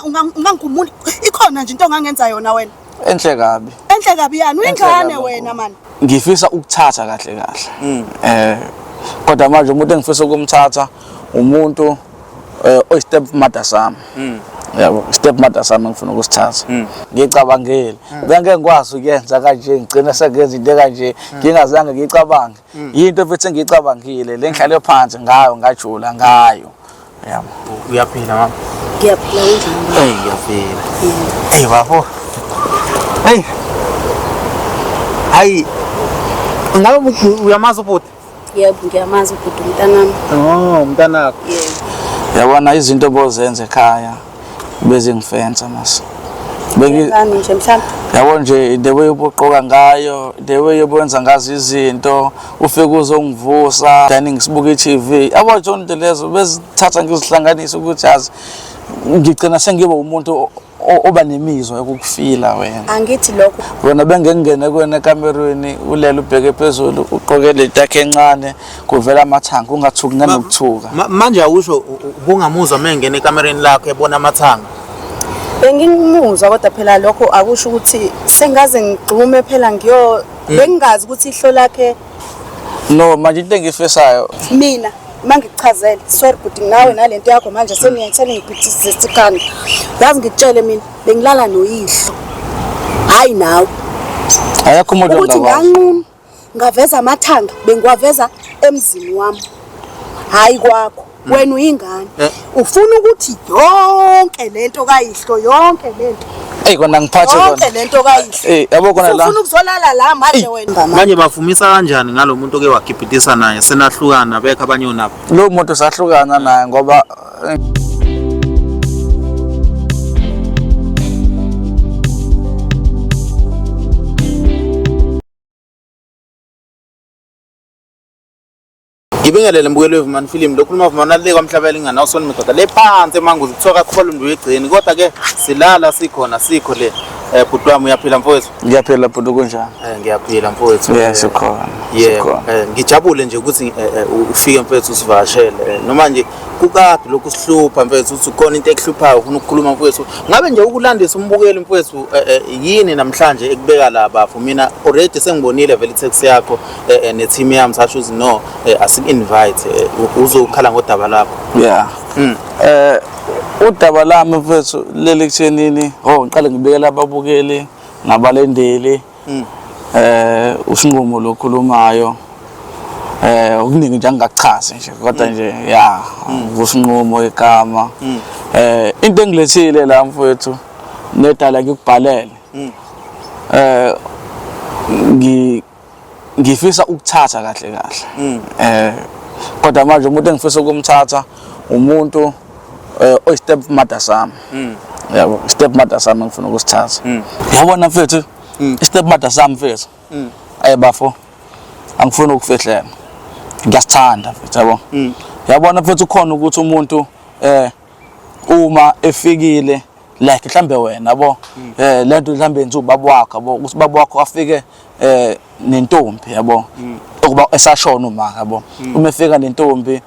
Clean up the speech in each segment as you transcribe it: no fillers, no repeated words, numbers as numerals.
Ungangikhumula. Ikhona nje into ongangenza yona wena. Enhle kabi. Enhle kabi yani, uyingane wena man. Ngifisa ukuthatha kahle kahle. Kodwa manje umuntu engifisa ukumthatha umuntu oyi step mother sami. Yabo, step mother sami ngifuna ukusithatha. Ngicabangile. Bengeke ngikwazi ukuyenza kanje, ngigcina sengenza into kanje, ngingazange ngicabange. Yinto futhi engicabangile, le ngihlale phansi ngayo ngajula ngayo. Yabo. Uyaphila mama? Ngiyaphila, unjani? Hey, ngiyaphila. Hey bafo. Hey. Hayi. Ngabe uyamazi ubhuti? Yebo, ngiyamazi ubhuti, umntanami. Oh, umntanakho. Yebo. Yabona izinto bozenza ekhaya bezingifensa mas. Bengi Ngani nje mhlawumbe? Yabo nje the way ubuqoka ngayo, the way ubenza ngazo izinto, ufike uzongivusa, dining sibuka i-TV. Yabo nje into lezo bezithatha ngizihlanganise ukuthi yazi ngigcina sengiba umuntu oba nemizwa yokukufila wena. Angithi lokho. Wena bengengene kuwena ekamerweni ulele ubheke phezulu ugqoke le takhe encane kuvela amathanga ungathuki nganokuthuka. Manje awusho ubungamuzwa mengena ekamerweni lakho ebona amathanga? Bengimuzwa kodwa phela lokho akusho ukuthi sengaze ngigxume phela ngiyo bengingazi ukuthi ihlo lakhe. No, manje into engifisayo mina mangikuchazele, sorry bhuti, nawe nalento yakho manje seningiphithisa ikhanda. Yazi ngikutshele, mina bengilala noyihlo, hayi nawe. Ayakho umuntu ukuthi ongakwazi. Nganqunu ngaveza amathanga, bengiwaveza emzini wami, hayi kwakho. Wena uyingane, ufuna ukuthi yonke lento kayihlo, yonke lento Ey kona ngiphathe yonke kona. lento kayihlo. Eh yabo kona la. Ufuna ukuzolala la manje wena? Manje bafumisa kanjani ngalo muntu oke wagibhidisa naye senahlukana bekho abanye onabo? Lo muntu sahlukana naye ngoba Ngibingelele mbukeli weVumani Film, lokhuluma Vumani le kwamhlaba elingana usona madoda le phansi emanguzi kuthiwa kakhulu umuntu uyegcini, kodwa ke silala sikhona sikho le. Bhuti wami, uyaphila mfowethu? Ngiyaphila bhuti, kunjani? Ngiyaphila mfowethu. Yeah, sikhona. Yebo, Sikhona. Ngijabule nje ukuthi ufike mfowethu usivakashele. Noma nje kukade lokhu sihlupha mfowethu uthi khona into ekuhluphayo ufuna ukukhuluma mfowethu. Ngabe nje ukulandisa umbukeli mfowethu, yini namhlanje ekubeka la bafo? Mina already sengibonile vele i-text yakho ne-team yami, sasho ukuthi no, asiku-invite, uzokhala ngodaba lakho. Yeah. Udaba lami mfethu leli kuthenini, oh ngiqale ngibikela ababukeli nabalendeli. Usinqumo lokhulumayo. Okuningi nje angingakuchazi nje kodwa nje ya usinqumo igama. Into engilethile la mfethu nedala ngikubhalele. Ngifisa ukuthatha kahle kahle. Kodwa manje umuntu engifisa ukumthatha umuntu oyi step mother sami. Yabo, step mother sami ngifuna ukusithatha. Yabona mfethu, step mother sami mfethu. Bafo, angifuni ukufihlela. Ngiyasithanda mfethu, yabo. Yabona mfethu, ukhona ukuthi umuntu uma efikile like mhlambe wena yabo, lento mhlambe yenza ubaba wakho yabo, ukuthi ubaba wakho afike nentombi yabo, ukuba esashona uma yabo, uma efika nentombi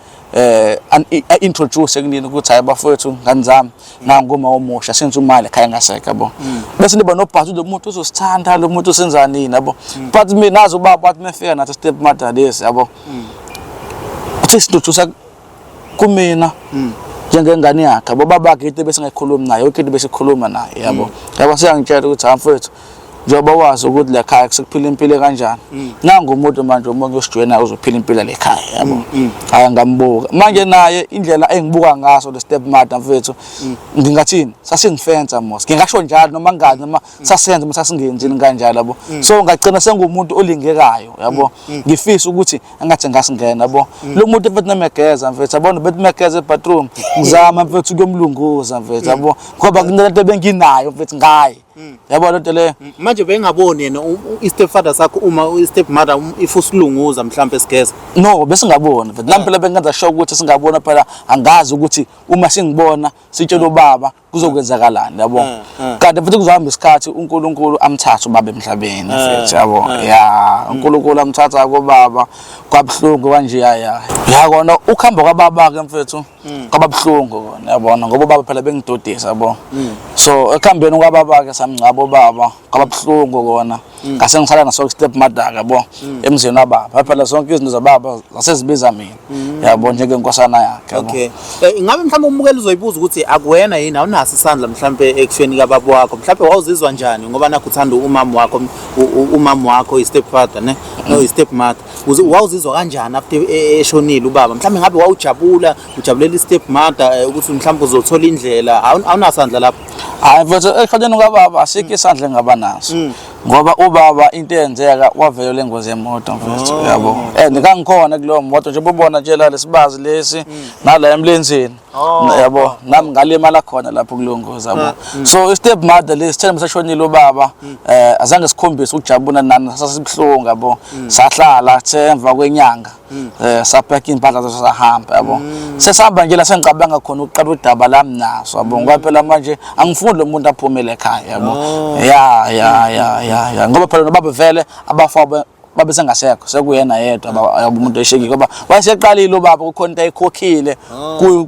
introduce kunini ukuthi hayi bafowethu, ngani zami, nangu uma omusha senza imali ekhaya ngasekho yabo, bese niba nobhathi lo muntu uzosithanda, lo muntu usenzani yini yabo. But mina nazi ubaba wathi mefika nathi step mother lesi yabo, uthi sintroduce kumina njengengane yakhe yabo, babakhe into bese ngayikhulumi naye yonke into bese ikhuluma naye yabo. Yabo, siyangitshela ukuthi ha mfowethu, njengoba wazi ukuthi la khaya sekuphila impilo kanjani, nangu umuntu manje umuntu osijoyina uzophila impilo le khaya yabo. Hayi ngambuka manje naye indlela engibuka ngaso le step mother mfethu, ngingathini, sasingifensa mos, ngingasho njalo noma ngazi noma sasenza noma sasingenzini kanjalo yabo. So ngagcina sengumuntu olingekayo yabo, ngifisa ukuthi engathi ngasingena yabo lo muntu mfethu. Nemegeza mfethu yabona, bethi megeza ebathroom, ngizama mfethu ukuyomlunguza mfethu yabo, ngoba kunento benginayo mfethu ngaye. Yabo lento leyo. Manje bengaboni yena i-stepfather sakho uma i-stepmother if usilunguza mhlampe sigeza. No, besingaboni. But nami phela bengenza sure ukuthi singabona phela angazi ukuthi uma singibona sitshela ubaba kuzokwenzakalani yabo. Kanti futhi kuzohamba isikhathi uNkulunkulu amthathe ubaba emhlabeni futhi yabo. Ya, uNkulunkulu amthatha kubaba kwabuhlungu kanje ya ya. Ya kona ukuhamba kwababa ke mfethu kwababuhlungu kona yabona ngoba ubaba phela bengidodisa yabo. So ekuhambeni kwababa ke samngcwaba ubaba kwababuhlungu kona. Ngase ngisala naso step mother yabo emzini wababa. Phela zonke izinto zababa zasezibiza mina yabo njengenkosana yakhe yabo. Okay. Ingabe mhlawumbe umbukeli uzoyibuza ukuthi akuwena yini awunaso isandla mhlawumbe ekufeni kababa wakho mhlawumbe wawuzizwa njani ngoba nakho uthanda umama wakho umama wakho i-stepfather ne no i-stepmother wawuzizwa kanjani after eshonile ubaba mhlawumbe ngabe wawujabula ujabulela i-stepmother ukuthi mhlawumbe uzothola indlela awunasandla lapho? Hayi mfethu, ekushoneni kwababa asikho isandla engaba naso ngoba ubaba into eyenzeka wavelelwa ingozi yemoto mfethu yabo, and kangikhona kuleyo moto njengoba ubona nje la lesibazi lesi nala emlenzeni yabo, nami ngalimala khona lapho kuleyo ngozi yabo. So i-step mother lesi thena sashonile ubaba azange sikhombise ukujabula nani, sasibuhlungu yabo. Sahlala the emva kwenyanga sapheka impahla zaso sahamba yabo. Sesihamba nje la sengicabanga khona ukuqala udaba lami naso yabo, ngoba phela manje angifuni lo muntu aphumele ekhaya yabo. Ya ya ya ya ya, ngoba phela nobaba vele abafowabo babe sengasekho, sekuyena yedwa yabo umuntu eshekile ngoba wayeseqalile ubaba kukhona into ayikhokhile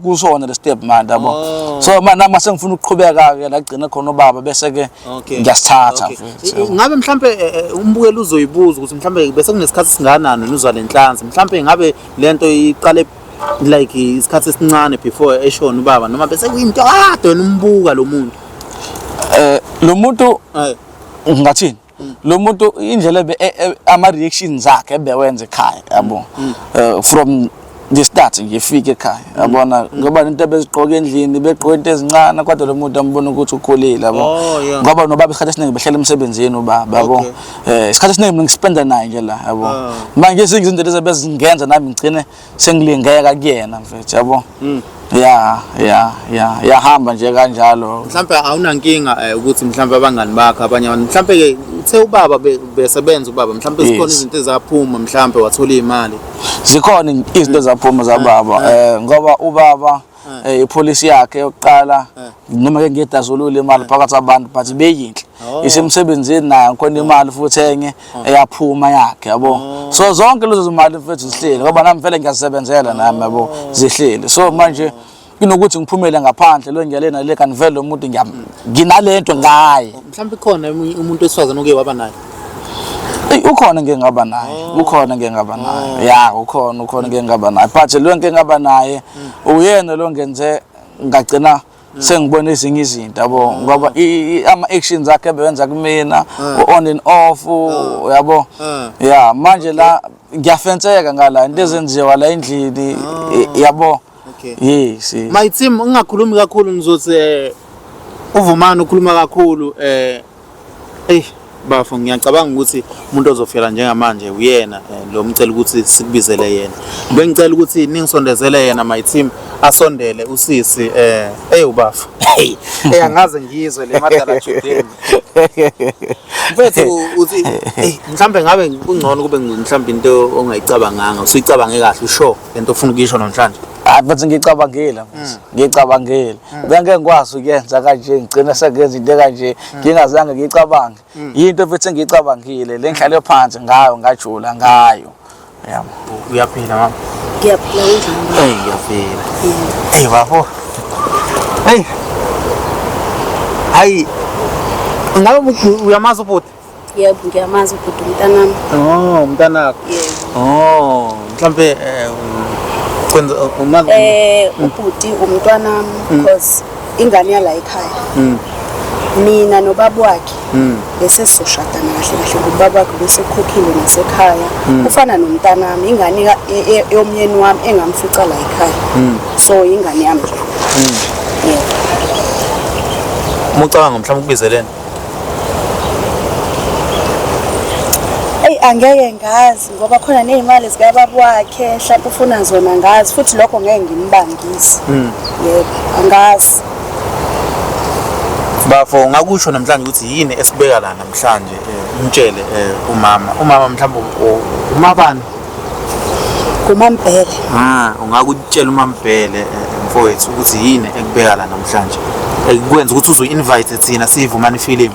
kusona le step mother yabo. So manje nami sengifuna ukuqhubeka ke la gcina khona ubaba bese ke ngiyasithatha mfethu. Ngabe mhlambe umbukeli uzoyibuza ukuthi mhlambe bese kunesikhathi singanani nuzwa lenhlanzi, mhlambe ngabe lento iqale like isikhathi esincane before eshona ubaba noma bese kuyinto kade wena umbuka lo muntu? Lo muntu ngingathini, lo muntu indlela ama reactions akhe ebewenza ekhaya yabo, from the start nje ifike ekhaya yabona, ngoba into ebezigqoka endlini begqoka into ezincane, kodwa lo muntu ambona ukuthi ukhulile yabo. Ngoba nobaba isikhathi esiningi behlala emsebenzini ubaba yabo, isikhathi esiningi mina ngispenda naye nje la yabo. Manje ezinye izinto lezi bezingenza nami ngigcine sengilingeka kuyena mfethu yabo. Ya ya ya, yahamba nje kanjalo. Mhlambe awunankinga ukuthi mhlambe abangani bakho abanye abantu mhlambe ke uthe ubaba besebenza ubaba mhlambe zikhona izinto ezaphuma mhlambe wathola imali? Zikhona izinto ezaphuma zababa ngoba ubaba ipolisi yakhe yokuqala noma ke ngiyedazulula imali phakathi abantu but beyinhle isemsebenzini nayo khona imali futhi enye eyaphuma yakhe yabo. So zonke lezo zimali mfethu zihleli ngoba nami vele ngiyazisebenzela nami yabo, zihleli. So manje kunokuthi ngiphumele ngaphandle lo ngiyale nale kanti vele lo muntu nginalento ngaye. Mhlawumbe khona umuntu wesifazane oke waba naye? Eyi, ukhona ngeke ngaba naye, ukhona ngeke ngaba naye. Ya, ukhona ngeke ngaba naye, but lo ngeke ngaba naye uyena lo ngenze ngagcina sengibona ezinye izinto yabo, ngoba ama actions akhe ebewenza kumina on and off yabo. Ya manje la ngiyafenseka ngala into ezenziwa la endlini yabo. Yes. My team, ungakhulumi kakhulu ngizothi uvumani ukhuluma kakhulu bafo ngiyacabanga ukuthi umuntu ozofela njengamanje uyena lo mcela ukuthi sikubizele yena. Bengicela ukuthi ningisondezele yena my team, asondele usisi ubafo. Hey, angaze ngiyizwe le madala today. Mfethu uthi mhlambe ngabe kungcono kube mhlambe into ongayicabanganga, usuyicabange kahle usho lento ofuna ukuyisho namhlanje. Hayi mfethu ngicabangile mfethu, ngicabangile. Bengeke ngikwazi ukuyenza kanje, ngigcina sengenza into kanje ngingazange ngiyicabange. Yinto mfethu engiyicabangile le ngihlale phansi ngayo ngajula ngayo. Yabo. Uyaphila mama? Ngiyaphila, unjani? Hey, ngiyaphila. Hey bafo. Hey. Hayi. Ngabe uyamazi ubhuti? Yebo, ngiyamazi ubhuti, umntanami. Oh, umntanakho. Yebo. Oh, mhlambe kwenza umazi Ubhuti umntwanami because ingane yala ekhaya. Mina nobaba wakhe bese sizoshadana kahle kahle ngoba ubaba wakhe bese ekhokhile nasekhaya. Ufana nomntanami, ingane yomyeni wami engamfica la ekhaya. So ingane yami nje. Yebo. Umucabanga mhlawumbe ukubizeleni? Eyi, angeke ngazi ngoba khona ney'mali zikababa wakhe mhlawumbe ufuna zona, ngazi futhi lokho ngeke ngimbangise. Yebo, angazi. Bafo, ungakusho namhlanje ukuthi yini esibeka la namhlanje, umtshele umama. Umama mhlawumbe umabani? Kumambhele. Ah, ungakutshela umambhele, mfowethu, ukuthi yini ekubeka la namhlanje, ekwenza ukuthi uzo-invite thina siyivumani film.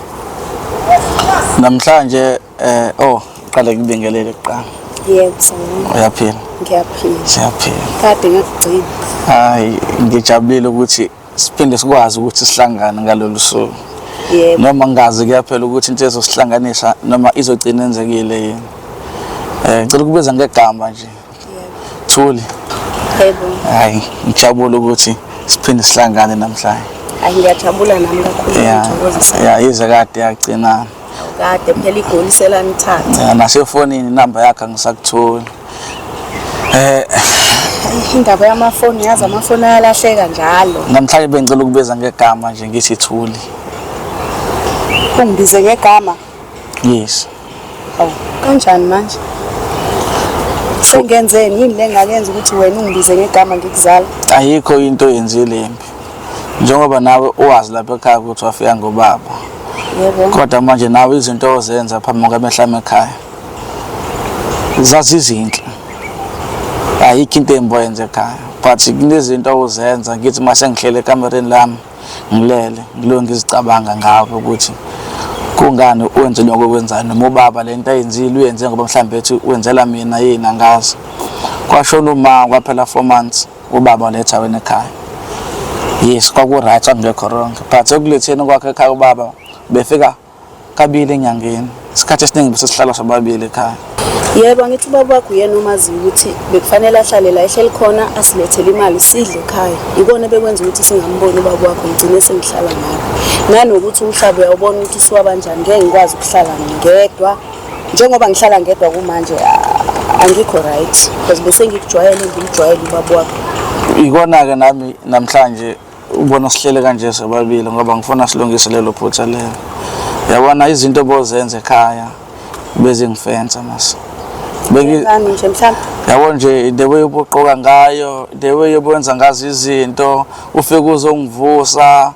Namhlanje oh, qale ngibingelele kuqala. Yebo, sawubona. Uyaphila? Ngiyaphila. Siyaphila. Kade ngakugcina. Hayi, ngijabulile ukuthi siphinde sikwazi ukuthi sihlangane ngalolu suku. Yebo. Noma ngazi kuyaphela ukuthi into ezosihlanganisa noma izogcina yenzekile yini. Ngicela ukubiza ngegama nje. Yebo. Thuli. Yebo. Hayi, ngijabule ukuthi siphinde sihlangane namhlanje. Hayi, ngiyajabula nami kakhulu, ngithokozisa. Ya, yize kade yagcina. Kade phela igoli selanithatha. Ya, nasefonini inamba yakhe angisakutholi. Indaba yamafoni, yazi amafoni ayalahleka njalo. Namhlanje bengicela ukubiza ngegama nje, ngithi Thuli. Ungibize ngegama? Yes. Hawu, kanjani manje? Sengenzeni yini le ngakenza ukuthi wena ungibize ngegama ngikuzala? Ayikho into oyenzile embi. Njengoba nawe uwazi lapha ekhaya ukuthi wafika ngobaba. Yebo. Kodwa manje nawe izinto ozenza phambi kwamehla ekhaya zazizinhle. Ayikho into embi oyenza ekhaya. But kunezinto ozenza ngithi mase ngihlele ekamereni lami ngilele ngilo ngizicabanga ngawe ukuthi kungani wenze lokho okwenzayo, noma ubaba lento ayenzile uyenze ngoba mhlawumbe ethi wenzela mina yini, angazi. Kwashona uma kwaphela 4 months ubaba waletha wena ekhaya. Yes, kwaku-right, kwakungekho wrong, but ekuletheni kwakhe ekhaya ubaba befika kabili enyangeni, isikhathi esiningi bese sihlala sobabili ekhaya. Yebo, angithi ubaba wakho uyena omaziyo ukuthi bekufanele ahlale la ehleli khona, asilethele imali sidle ekhaya. Ikona bekwenza ukuthi singamboni ubaba wakho, ngigcine sengihlala nawe. Nanokuthi umhlaba uyawubona ukuthi usuwabanjani, ngeke ngikwazi ukuhlala ngedwa. Njengoba ngihlala ngedwa kumanje, angikho right because bese ngikujwayele, ngimjwayele ubaba wakho. Ikona-ke nami namhlanje ubona sihlele kanje sobabili ngoba ngifuna silungise lelo phutha lelo. Yabona izinto obozenza ekhaya bezingifensa mase. Bengani nje mhlawumbe? Yabo nje the way ubuqoka ngayo, the way obenza ngazo izinto, ufike uzongivusa,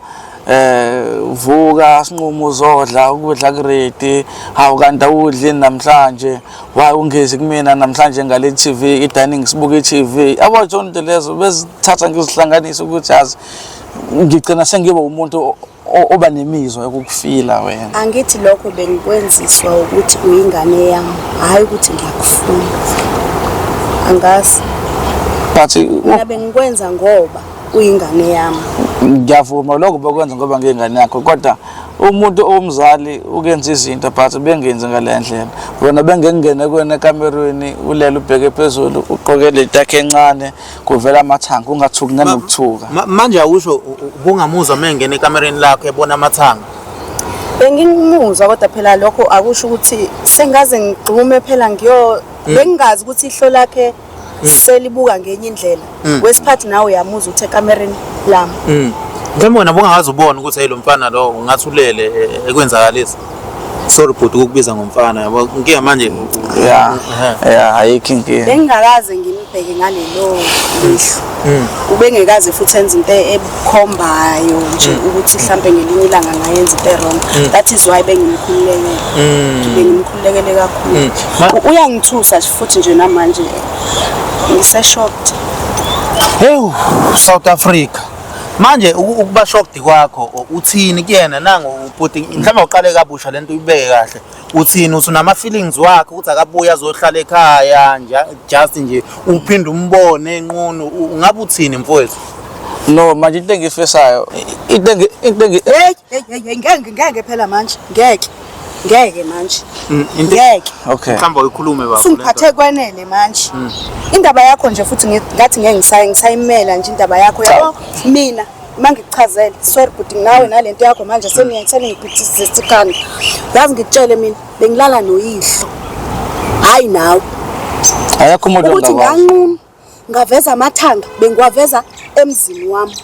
vuka sinqumo uzodla ukudla kuready, hawu kanti awudli namhlanje, why ungezi kumina namhlanje ngale TV, i-dining sibuka i-TV. Yabo zonke lezo bezithatha ngizihlanganise ukuthi yazi ngigcina sengiba umuntu oba nemizwa yokukufila wena. Angithi lokho bengikwenziswa ukuthi uyingane yami, hhayi ukuthi ngiyakufuna. Angazi. But mina bengikwenza ngoba uyingane yami. Ngiyavuma lokho bekwenza ngoba ngiyingane yakho, kodwa umuntu owumzali ukenza izinto but bengenzi ngale ndlela. Wena bengengene kuwena ekamerweni ulele ubheke phezulu ugqoke le yakhe encane kuvela amathanga, ungathuki nanokuthuka. Manje awusho ubungamuzwa uma engena ekamereni lakho ebona amathanga? Bengimuzwa, kodwa phela lokho akusho ukuthi sengaze ngigxume phela ngiyo, bengingazi ukuthi ihlo lakhe selibuka ngenye indlela. Wesiphathi nawe uyamuzwa ukuthi ekamereni lami. Mhlawumbe wena ubungakaze ubone ukuthi hey lo mfana lo ungathi ulele ekwenzakalisa. Sorry bhuti ukukubiza ngomfana, yabo inkinga manje. Ya, ayikho inkinga. Bengingakaze ngimbheke ngalelo lihlo. Ubengekaze futhi enza into ebukhombayo nje ukuthi mhlambe ngelinye ilanga ngayenza into wrong. That is why bengimkhululekele. Bengimkhululekele kakhulu. Uyangithusa futhi nje namanje ngise shocked. Hey, South Africa. Manje ukuba shocked kwakho uthini kuyena nangu ubhuti, mhlawumbe uqale kabusha lento uyibeke kahle. Uthini usunama feelings wakhe ukuthi akabuye azohlala ekhaya nje just nje uphinde umbone enqunu, ungabe uthini mfowethu? No, manje into engiyifisayo, into Hey hey hey, ngeke ngeke phela manje, ngeke. Ngeke manje. Ngeke. Okay. Mhlawumbe uyikhulume baba. Sungiphathe kwenele manje. Indaba yakho nje futhi ngathi ngeke ngisayimela nje indaba yakho, yabo. Mina mangikuchazele, sorry bhuti, nawe nalento yakho manje seningiphithi ikhanda. Yazi ngikutshele mina bengilala noyihlo. Hayi nawe. Ayakho umuntu ukuthi ongakwazi. Nganqunu ngaveza amathanga, bengiwaveza emzini wami.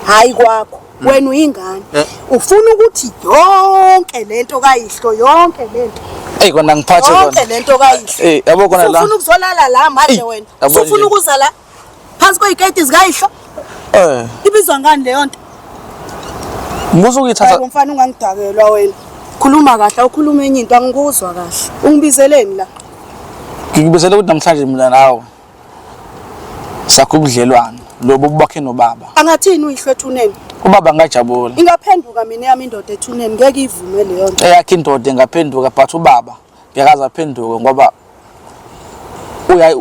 Hayi kwakho. Wena uyingane. Ufuna ukuthi yonke lento kayihlo, yonke lento. Ey kona ngiphathe kona. Yonke lento kayihlo. Eh yabo kona la. Ufuna ukuzolala la manje wena. Ufuna ukuza la phansi kweziketi zikayihlo. Ibizwa ngani leyo nto? Musa ukuyithatha. Hayi mfana ungangidakelwa wena. Khuluma kahle, awukhuluma enye into angikuzwa kahle. Ungibizeleni la? Ngikubizele ukuthi namhlanje mina nawe sakho ubudlelwano lobu obubakhe nobaba. Angathini uyihlo ethuneni? Ubaba ngajabula. Ingaphenduka mina eyami indoda ethuneni ngeke ivume leyo nto. Eyakhe indoda ingaphenduka but ubaba ngeke aze aphenduke ngoba uya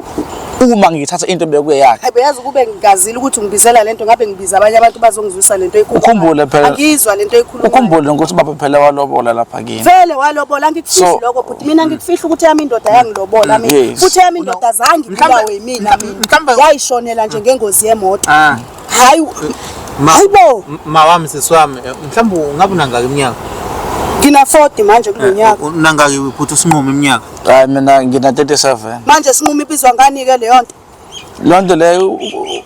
uma ngithatha into bekuyeyakhe. Hayi beyazi ukube ngingazile ukuthi ungibizela lento ngabe ngibiza abanye abantu bazongizwisa lento eyikhulumayo. Ukhumbule phela. Angiyizwa lento eyikhulumayo. Ukhumbule ukuthi ubaba phela walobola lapha kini. Vele walobola angikufihli lokho bhuti mina ngikufihla ukuthi eyami indoda yangilobola mina. Yes. Futhi eyami indoda zange ibulawe yimina mina. Yayishonela nje ngengozi yemoto. Ah. Hayi hayibo. Ma wami sisi wami mhlawumbe ungabe unangaki iminyaka? Ngina 40 manje kulonyaka. Unangaki bhuti usinqumo iminyaka? Hayi mina ngina 37. Manje sinqumo ibizwa ngani ke leyo nto? Leyo nto leyo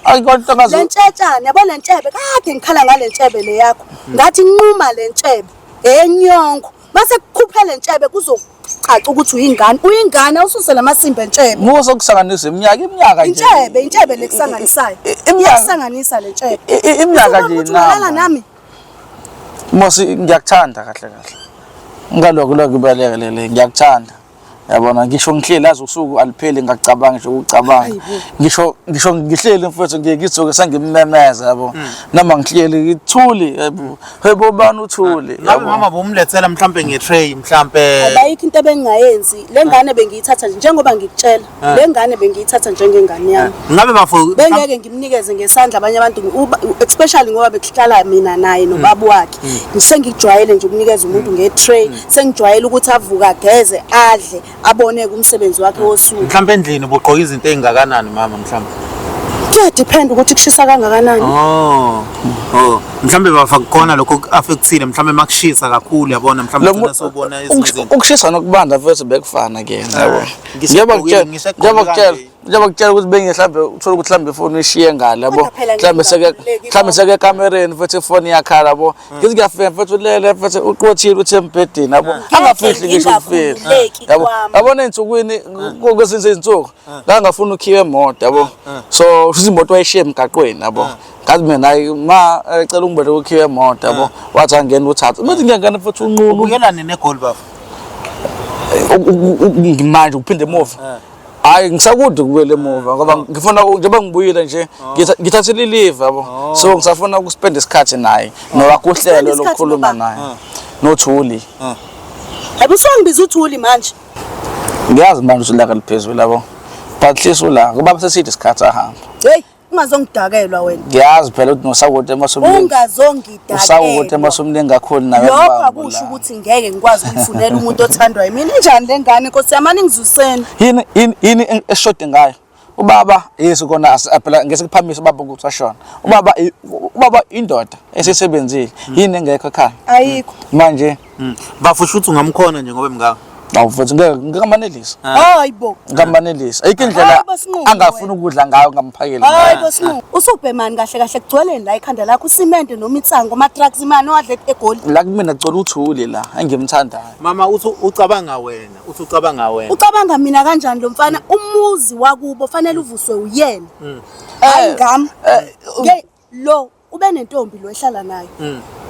ayikonto ngazo. Le ntshetshane yabo le ntshebe kade ngikhala ngale ntshebe le yakho. Ngathi nquma le ntshebe enyongo. Mase kukhuphe le ntshebe kuzocaca ukuthi uyingane. Uyingane awususe lamasimba entshebe. Musa ukusanganisa iminyaka iminyaka nje. Intshebe intshebe lekusanganisayo. Iyakusanganisa le ntshebe. Iminyaka nje ungalala nami. Mosi ngiyakuthanda kahle kahle. Ngalokho lokho kubaleke lele ngiyakuthanda. Yabona ngisho ngihleli azi usuku alipheli ngacabanga nje ukucabanga. Ngisho ngisho ngihleli mfowethu ngiye ngithuke sengimemeza yabo. Noma ngihleli ngithuli yebo. Yebo bani uthuli. Ngabe mama bomlethela mhlambe nge-tray mhlambe. Abayikho into ebengingayenzi. Le ngane bengiyithatha nje njengoba ngikutshela. Le ngane bengiyithatha njengengane yami. Ngabe bafo Bengeke ngimnikeze ngesandla abanye abantu especially ngoba bekuhlala mina naye nobaba wakhe. Sengijwayele nje ukunikeza umuntu nge-tray, sengijwayele ukuthi avuke ageze, adle, abone umsebenzi wakhe wosuku. Mhlambe endlini ubugqoka izinto ezingakanani mama mhlambe? Kuyadepend ukuthi kushisa kangakanani. Oh. Oh, mhlambe bafa kukhona lokho ku-affectile mhlambe makushisa kakhulu yabona mhlambe ugcina sewubona ezinye izinto. Ukushisa nokubanda mfethu bekufana ke yabo. Ngisho Njengoba egqokile, ngikutshela ngisho njengoba egqoke ngikutshela kanje. njengoba ngikutshela ukuthi bengiye mhlambe uthola ukuthi mhlambe ifoni uyishiye ngale yabo. Kodwa phela Mhlambe seke ngingakhululeki mhlambe seke ekamereni futhi ifoni iyakhala yabo. Ngithi ngiyafika mfethu ulele mfethu uqothile uthi embhedeni yabo. Angafihli ngisho ukufihla. Ngingakhululeki Yabo. kwami. Yabona ey'nsukwini kwezinye izinsuku ngangafuna ukhiya emoto yabo. So shuthi imoto wayishiye emgaqweni yabo. Ngathi mina hayi ma cela ungibele ukhiya emoto yabo. Wathi angena uthatha. Uthi ngiyangena futhi unqunu. Ubuyelani negoli bafo? Manje uphinde emuva. Hayi ngisakude ukubuyela emuva ngoba ngifuna njengoba ngibuyile nje ngithathile i-leave yabo. So ngisafuna ukuspend isikhathi naye nowakho uhlelo Spend isikhathi lokukhuluma nobaba? naye. Nothuli. Hayibo usuwangibiza uthuli manje. Ngiyazi manje ukuthi ulaka liphezulu yabo. But at least ulaka ngoba seside isikhathi ahamba. Hey, ungazongidakelwa wena. Ngiyazi phela ukuthi nosawoti emasomini. Ungazongidakelwa. Usawoti emasomini kakhulu nawe. Lokho ngibamba akusho la. ukuthi ngeke ngikwazi ukuyifunela umuntu othandwa yimina. Injani le ngane Nkosi yami aningizwiseni. Yini yini yini eshode ngayo? Ubaba yesu kona phela ngeke sikuphamise ubaba ukuthi ashona. Ubaba ubaba indoda esesebenzile. Yini engekho ekhaya? Ayikho. Manje Bafo shuthi ungamkhona nje ngoba emngaka. awu mfethu ngeke ngikamanelisa. Hayibo. Ngikamanelisa. Ayikho indlela Hayi bo, Sinqumo angafuni ukudla ngayo ngamphakeli. Hayi bo Sinqumo. Usubhemani kahle kahle kugcweleni la ikhanda lakho usimende noma insangu ama drugs imani owadle eGoli. La kumina kugcwele uthuli la engimthandayo. Mama uthi ucabanga wena, uthi ucabanga wena. Ucabanga mina kanjani lo mfana umuzi wakubo fanele uvuswe uyena. Hayi ngami. Ngeke lo ube nentombi lo ehlala nayo.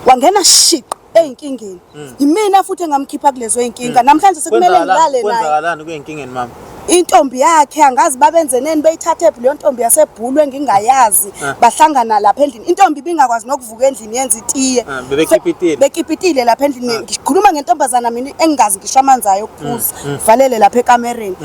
Wangena shiqi ey'nkingeni. Yimina futhi engamkhipha kulezo y'nkinga. Namhlanje sekumele ngilale naye. Kwenzakalani kuyinkingeni mama? Intombi yakhe angazi babenzeneni beyithathe phi leyo ntombi yaseBhulu engingayazi bahlangana lapha endlini. Intombi ibingakwazi nokuvuka endlini yenza itiye. Bebekipitile. Bekipitile lapha endlini. Ngikhuluma ngentombazana mina engingazi ngisho amanzi ayo okuphuza. Valele lapha ekamereni.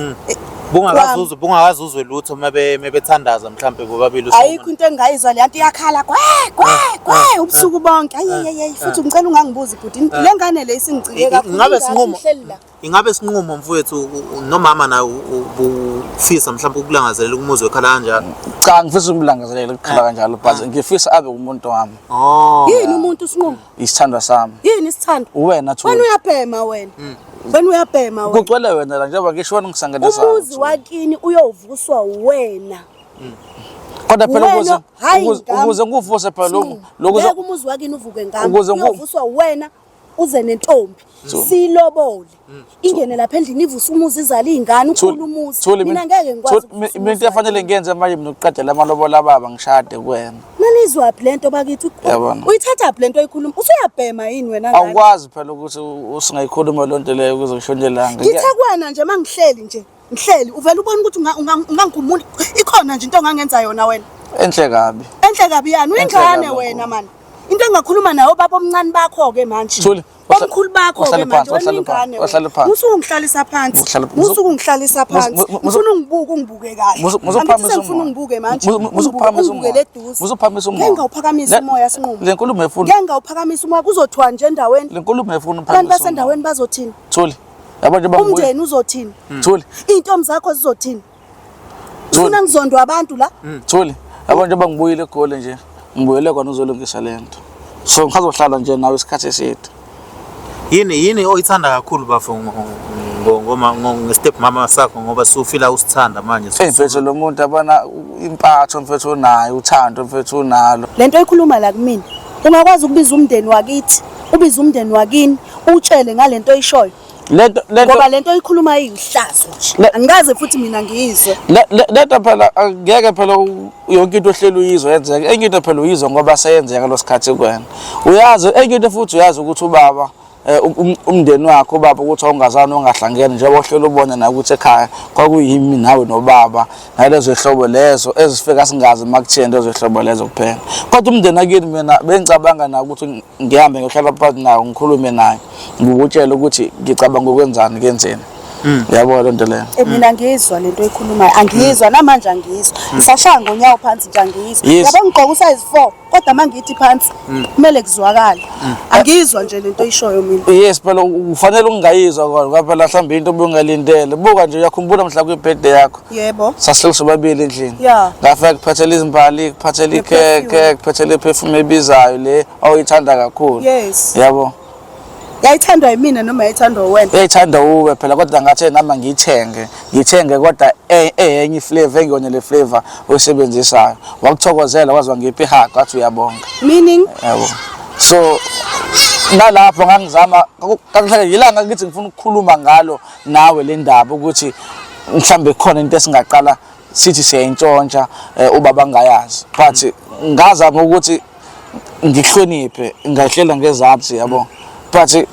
Bungakazuzwe bungakazuzwe lutho uma mebethandaza mhlambe bobabili uSolomon. Ayikho into engingayizwa le nto iyakhala kwe kwe kwe ubusuku bonke. Ayi futhi ngicela ungangibuzi bhuti. Le ngane le isingicike kakhulu. Ingabe Ingane sinqumo ihleli la. Ingabe sinqumo mfowethu nomama naye ubufisa mhlawumbe ukulangazelela ukumuzwa ekhala kanjalo? Cha ngifisa umlangazelela ukukhala kanjalo but ngifisa abe umuntu wami. Oh. Yini umuntu sinqumo? Isithandwa sami. Yini isithandwa? Uwena Thuli. Wena uyabhema wena. Wena uyabhema wena. Kugcwele wena la njengoba ngisho wena ngisanganisa. Umuzi wakini uyovuswa wena. Kodwa phela Wena, ukuze hhayi ukuze ngami. ukuze ngikuvuse phela lokhu lokhu Ngeke umuzi wakini uvuke ngami. Ukuze ngu- Uyovuswa wena uze nentombi. Silobole. Ingene lapha endlini ivuse umuzi izale izingane ukhulu umuzi. Thuli Mina ngeke ngikwazi. Thuli, ukuvusa mina into umuzi efanele wakini. ngiyenze manje mina ukuqedela amalobola baba ngishade kuwena. Nani Uyizwaphi lento bakithi? Yabona. Uyithathaphi lento oyikhuluma? Usuyabhema yini wena ngane? Awukwazi phela ukuthi usingayikhuluma loo nto leyo ukuze kushone ilanga. Ngithe kuwena nje mangihleli nje, ngihleli uvela ubona ukuthi ungangikhumula. Ikhona nje into ongangenza yona wena. Enhle kabi. Enhle kabi yani, Enhle uyingane kabi wena mani. Into engakhuluma nayo baba omncane bakho ke manje. Thuli, Omkhulu bakho ke wahlale manje phansi, wena wahlale ingane. phansi, wahlale phansi. Usungihlalisa phansi. Usungihlalisa phansi. Ngifuna ungibuke ungibuke kahle. Musu Angithi sengifuna ungibuke manje. Musuphamisa Ungibukele umoya. eduze. Musuphamisa umoya. Ngeke ngawuphakamisa umoya sinqumo. Le nkulumo efuna Ngeke ngawuphakamisa umoya kuzothiwa nje endaweni. le nkulumo efuna Abantu uphakamisa. basendaweni bazothini? Thuli. Yabo nje bangibuye. Umndeni uzothini? Thuli. Iy'ntombi zakho zizothini? Thuli. Ufuna ngizondwa abantu la? Thuli. Yabo nje bangibuyile eGoli nje. Ngibuyele kona uzolungisa lento. So ngisazohlala nje nawe isikhathi eside. Yini oyithanda kakhulu bafo ngoma nge-step mama sakho ngoba sufila usithanda manje. Hey mfethu lo muntu abana impatho mfethu unayo, uthando mfethu unalo. Lento oyikhuluma la kumina. Ungakwazi ukubiza umndeni wakithi, ubize umndeni wakini, utshele ngalento oyishoyo. Lento lento Ngoba lento oyikhuluma iyihlazo nje. Angikaze futhi mina ngiyizwe. Lento phela angeke phela yonke into ohleli uyizwe yenzeke. Enye into phela uyizwa ngoba seyenzeka lo sikhathi kuwena. Uyazi enye into futhi uyazi ukuthi ubaba umndeni wakho ubaba ukuthi awungazani ungahlangene njengoba ohleli ubona nawe ukuthi ekhaya kwakuyimi nawe nobaba nalezo hlobo lezo ezifika singazi makutheni lezo hlobo lezo kuphela. Kodwa umndeni wakini mina bengicabanga nawo ukuthi ngihambe ngiyohlala phansi nawo ngikhulume naye ngikutshele ukuthi ngicabanga ukwenzani kenzeni. Yabo lento leyo. Mina ngizwa lento oyikhulumayo, angiyizwa namanje angiyizwa. Ngisashaya ngonyawo phansi nje angiyizwa. Yes. Yabo ngigqoka usize 4 kodwa mangithi phansi kumele kuzwakale. Angiyizwa nje lento oyishoyo mina. Yes phela ufanele ukungayizwa kona ngoba phela mhlawumbe into obungalindele. Buka nje uyakhumbula mhla kwi-birthday yakho. Yebo. Sasihleli sobabili endlini. Yeah. Ngafika kuphathela izimbali, kuphathela Ne-perfume. ikhekhe, kuphathela iperfume ebizayo le oyithanda kakhulu. Yes. Yabo. Yayithandwa yimina noma yayithandwa uwena? Yayithandwa uwe phela kodwa ngathe nami ngiyithenge. Ngithenge kodwa eyenye iflavor engiyona le flavor oyisebenzisayo. Wakuthokozela waze wangipha ihug wathi uyabonga. Meaning? Yabo. So nalapho ngangizama kakuhle yilanga ngithi ngifuna ukukhuluma ngalo nawe le ndaba ukuthi mhlambe khona into esingaqala sithi siyayintshontsha ubaba angayazi but ngazama ukuthi ngihloniphe ngahlela ngezaphi yabo but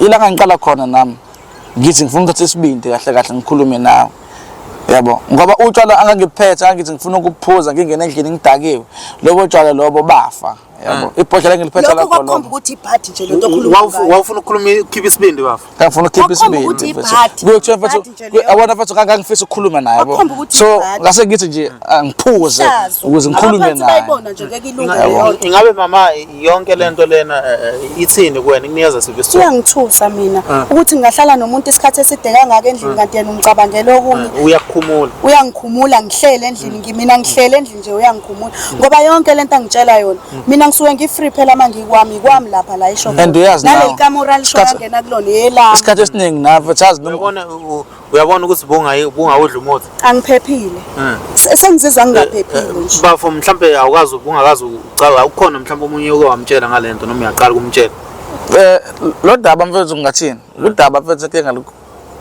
ilanga ngiqala khona nami ngithi ngifuna ukuthatha isibindi kahle kahle ngikhulume nawe yabo ngoba utshwala angangiphethe angithi ngifuna ukuphuza ngingena endlini ngidakiwe lobo tshwala lobo bafa yabo ibhodlela engiliphethe Lokho lakho kwakukhomba lobo ukuthi ibhadi nje lento okhuluma ngayo. Wawufuna ukukhuluma ukhipha isibindi bafo. ngangifuna ukukhipha Kwakukhomba isibindi ukuthi mfethu. ibhadi. Kuyothiwa mfethu Ibhadi nje leyo. yabona mfethu ngangifisa ukukhuluma naye yabo Kwakukhomba ukuthi so ibhadi. ngase ngithi nje angiphuze Ihlazo. ukuze ngikhulume Abaphansi naye bayibona nje ngeke ilunge leyo nto. Ingabe mama yonke lento lena ithini kuwena ikunikeza siphi isithombe? Iyangithusa mina ukuthi ngingahlala nomuntu isikhathi eside kangaka endlini kanti yena ungicabangela okunye. Uyakukhumula. Uyangikhumula ngihlele endlini ngimina ngihlele endlini nje uyangikhumula ngoba yonke lento angitshela yona mina ngisuke ngi-free phela uma ngikwami ikwami lapha la isho And uyazi naleli nawe, kamora lisho kangena kulona yelami isikhathi esiningi nawe mfethu yazi noma Uyabona uyabona ukuthi bungawudla umuthi. Angiphephile. Sengizizwa ngingaphephile nje. Bafo mhlambe awukazi ungakazi ucaba ukhona mhlambe omunye uke wamtshela ngalento noma uyaqala ukumtshela. Lo daba mfethu ngingathini? Udaba mfethu inkinga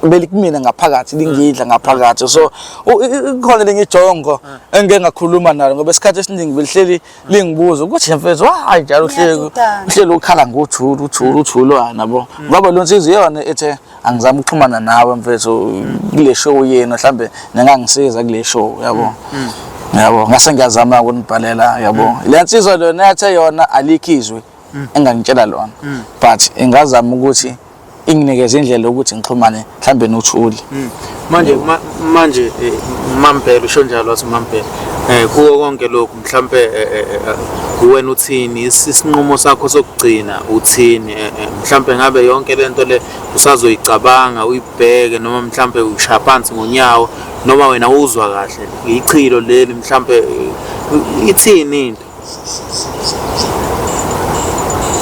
belikumina ngaphakathi lingidla ngaphakathi so ikhona lenye ijongo engike ngakhuluma nalo ngoba isikhathi esiningi belihleli lingibuza ukuthi mfethu hayi njalo uhleli uhleli ukhala ngothulu uthulu uthulu nabo ngoba lo nsizwa iyona ethe angizama ukuxhumana nawe mfethu kule show yenu mhlambe ningangisiza kule show yabo yabo ngase ngiyazama ukunibhalela yabo le nsizwa lona yathe yona alikho izwi engangitshela lona but ingazama ukuthi inginikeze indlela yokuthi ngixhumane mhlambe noThuli. Manje manje Mamphela usho njalo wathi Mamphela kuwo konke lokhu mhlambe wena uthini isinqumo sakho sokugcina uthini mhlambe ngabe yonke lento le usazoyicabanga uyibheke noma mhlambe ushaya phansi ngonyawo noma wena uzwa kahle ichilo leli mhlambe ithini into.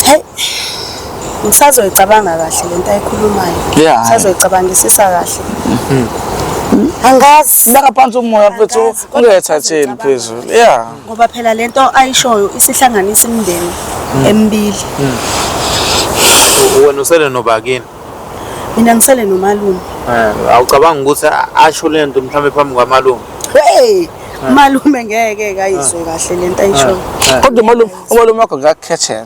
Hey, ngisazoyicabanga kahle lento ayikhulumayo. Yeah. Ngisazoyicabangisisa kahle. Angazi. Beka phansi umoya mfethu Angazi, kodwa ungayithatheli ngisazoyicabanga phezulu. kahle. Yeah. Ngoba phela lento ayishoyo isihlanganisa imindeni emibili. Wena usele nobakini. Mina ngisele nomalume. Awucabanga ukuthi asho lento mhlambe phambi kwamalume. Hey, Malume ngeke kayizwe kahle lento ayishoyo. Kodwa umalume wakho ngakukhethela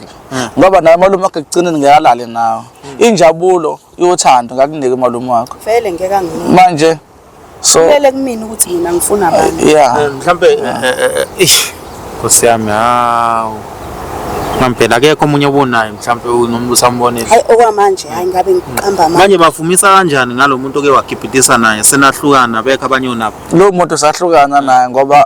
ngoba naye umalume wakho ekugcineni ngeke nawe. Injabulo yothando ngakunika umalume wakho. Vele ngeke anginike. Manje so Kulele kumina ukuthi mina ngifuna bani. Yeah. Mhlambe ish Nkosi yami, hawu. Ngampela akekho omunye obonayo mhlambe noma usambonile. Hayi, okwamanje hayi, ngabe ngiqamba amanga. Manje bafumisa kanjani ngalo muntu oke wagibhidisa naye, senahlukana, bekho abanye onabo? Lo muntu sahlukana naye ngoba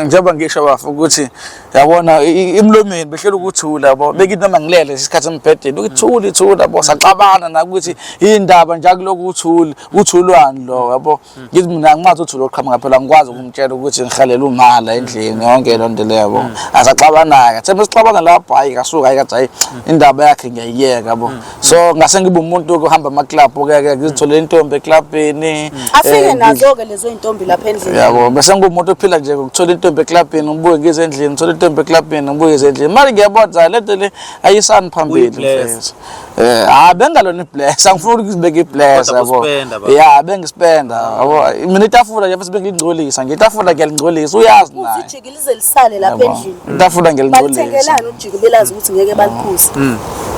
njengoba ngisho bafu ukuthi yabona emlomeni behlele ukuthula, yabo, bekithi noma ngilele isikhathi embhedeni ukuthula ithula, yabo. Saxabana na ukuthi indaba nje akuloku uthuli uthulwani lo, yabo. Ngithi mina angimazi uthula oqhamuka phela, ngikwazi ukumtshela ukuthi ngihalela umala endlini yonke loo nto leyo, yabo. Asaxabana-ke, thembe sixabana lapho, hhayi kasuka, hhayi kathi hhayi indaba yakhe ngiyayiyeka, yabo. So ngase ngibe umuntu okuhamba amaklabhu-ke ke ngizitholele intombi eklabhini. Afike nazo-ke lezo iy'ntombi lapha endlini. Yabo, bese ngumuntu ophila nje ngokuthola intombi eklabhini, ngibuye ngize endlini, ngithola intombi eklabhini, ngibuye ngize endlini. Manje ngiyabona le nto le ayisani phambili. Uyi-bless. Mfethu, hayi, bengalona i-bless, angifuni ukuzibeka i-bless. Kodwa yabo. buspenda, baba. Ya, bengispenda, yabo. Mina itafula nje futhi bengilingcolisa nje, itafula ngiyalingcolisa, uyazi naye. Ujiki lize lisale lapha Yabo. endlini. Itafula ngiyalingcolisa. Balithengelani ujiki belazi ukuthi ngeke baliphuze?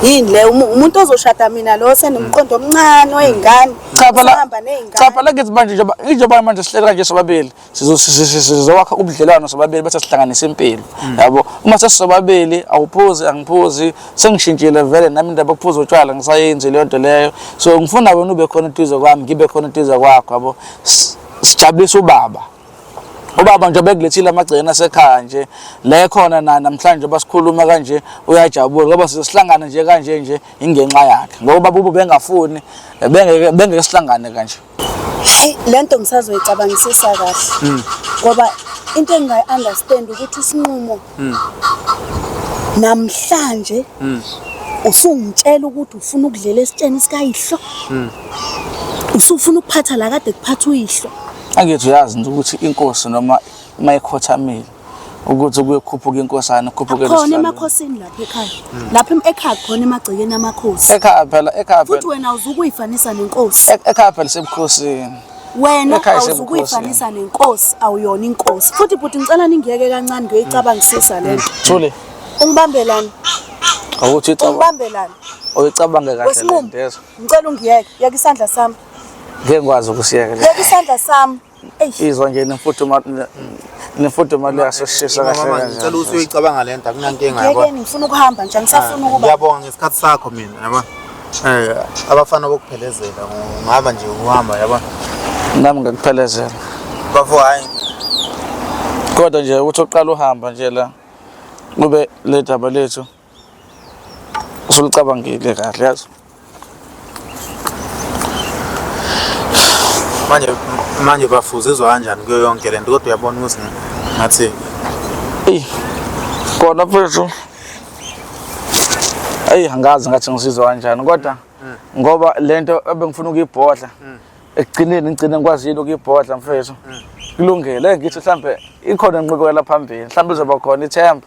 Yini le umuntu ozoshada mina lo senomqondo omncane wey'ngane. Cha phela, Usahamba ney'ngane. cha phela, ngithi manje njengoba manje sihleli kanje sobabili, sizowakha ubudlelwano sobabili bese sihlanganisa impilo, yabo. Uma sesisobabili, awuphuzi, angiphuzi, sengishintshile vele nami, indaba yokuphuza utshwala ngisayenzi leyo nto leyo. So ngifuna wena ube khona eduze kwami, ngibe khona eduze kwakho, yabo. Sijabulise ubaba. Ubaba nje bekulethile amagcekeni asekhaya nje le khona na namhlanje basikhuluma kanje, uyajabula ngoba sihlangana nje kanje nje ingenxa yakhe, ngoba ubaba ube bengafuni, bengeke sihlangane kanje. Hayi, le nto ngisazoyicabangisisa kahle ngoba into engingayi-understand ukuthi isinqumo namhlanje usungitshela ukuthi ufuna ukudlela esitsheni sikayihlo, usufuna ukuphatha la kade kuphatha uyihlo. Angithi uyazi nje ukuthi inkosi noma mayikhothamile ukuthi kuyokhuphuka inkosana, khuphuke. Khona emakhosini lapha ekhaya, lapha ekhaya khona emagcekeni amakhosi. Ekhaya phela, ekhaya Futhi phela. wena awuzukuyifanisa nenkosi. Ekhaya phela sebukhosini. Wena Ekhaya awuzukuyifanisa nenkosi, awuyona inkosi. Futhi bhuti, ngicela ningiyeke kancane ngiyoyicabangisisa le nto. Thule. Ungibambelani? Awuthi ucabanga. Ungibambelani? Uyicabange kahle le Wesinqumo. nto, yezwa. Ngicela ungiyeke, yeka isandla sami. Ngeke ngikwazi ukusiyeka le. Yeka isandla sami. Eyi. Izwa nje nemfudumalo yaseshisa kahle Mama, kanje. ngicela ukuthi uyicabanga le nto, akunankinga, yabo. Ngiyekeni, ngifuna ukuhamba nje, angisafuni ukuba. Ngiyabonga ngesikhathi sakho mina, yabo. Abafana bokuphelezela ungaba nje uhamba, yabo. Nami ngakuphelezela. Bafo, hayi. Kodwa nje ukuthi uqala uhamba nje la kube le daba lethu usulicabangile kahle, yazi. Manje bafuze izwa kanjani kuyo yonke lento, kodwa uyabona ukuthi ngathi Eyi, kona mfethu, eyi, angazi ngathi ngisizwa kanjani, kodwa ngoba lento ebengifuna ukuyibhodla ekugcineni ngigcine ngikwazile ukuyibhodla, mfethu, kulungile. Ngithi mhlambe ikhona inqubekela phambili, mhlambe izoba khona ithemba,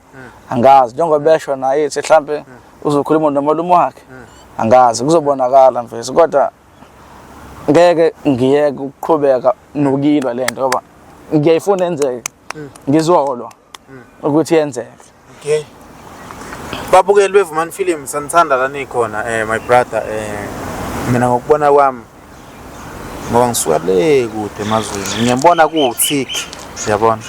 angazi, njengoba besho naye ethi mhlambe uzokhuluma nomalume wakhe, angazi, kuzobonakala mfethu. Kodwa ngeke ngiyeke ukuqhubeka nokilwa lento ngoba ngiyayifuna yenzeke, ngizolwa ukuthi yenzeke. Okay. Babukeli beVumani Film, sanithanda la nikhona. My brother, mina ngokubona kwami, ngoba ngisuka le kude emazweni, ngiyabona kuwuthick, yabona.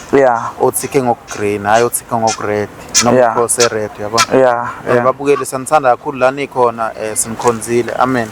Othike ngokugreen, hayi othike ngokured noma cross red, yabona. Babukeli, sanithanda kakhulu la nikhona, sinikhonzile. Amen.